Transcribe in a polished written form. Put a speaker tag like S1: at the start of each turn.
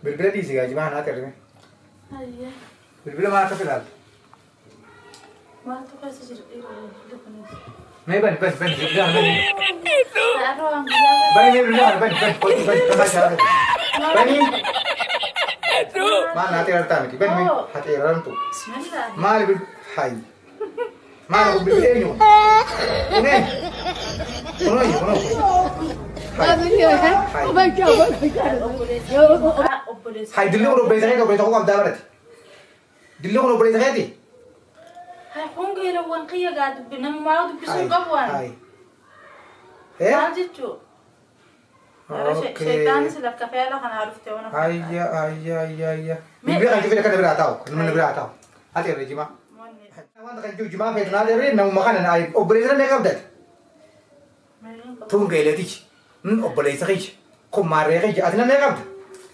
S1: Bilbila dhiisi gaa jimaa naa xerrime.
S2: Hayyee.
S1: Bilbila maal akkas ilaaltu?
S2: Maaltu keessa jira dhiira bilbila kunis?
S1: Mee bani bani bani bilbila kana bani.
S2: Har'a waan guyyaa
S1: Bani mee bilbila kana bani bani kottu bani bani bani bani. Maal naa xeerartaa miti bani mee haa xeeraramtu.
S2: Bismillah.
S1: Maali bil hayi. Maali kun bilbila eenyu kun? Kun eenyu? Kun eenyu kun eenyu? Hayi.
S2: Obboleessa.
S1: Hayi dilli kun obboleessa keeti obboleessa koo qabdaa barate. Dilli kun obboleessa keeti.
S2: Hay kun geelawwan kiyya gaa dubbi namumaa dubbisuu qabu waan.
S1: Hayi. Eh?
S2: Maal jechuu?
S1: Okay.
S2: Shayxaanis lakka fe'ala kanaa dhufte waan akka.
S1: Hayya hayya hayya hayya. Bilbila kan cufe akka na biraa taa'u. Nama na biraa taa'u. Ati irra jimaa. Wanta kan jiru jimaa feetu naa irra namuma kana naa obboleessa na qabdati. Tun geeletichi. Obboleessa kiyya. Kun maarree kiyya. Ati nama qabda.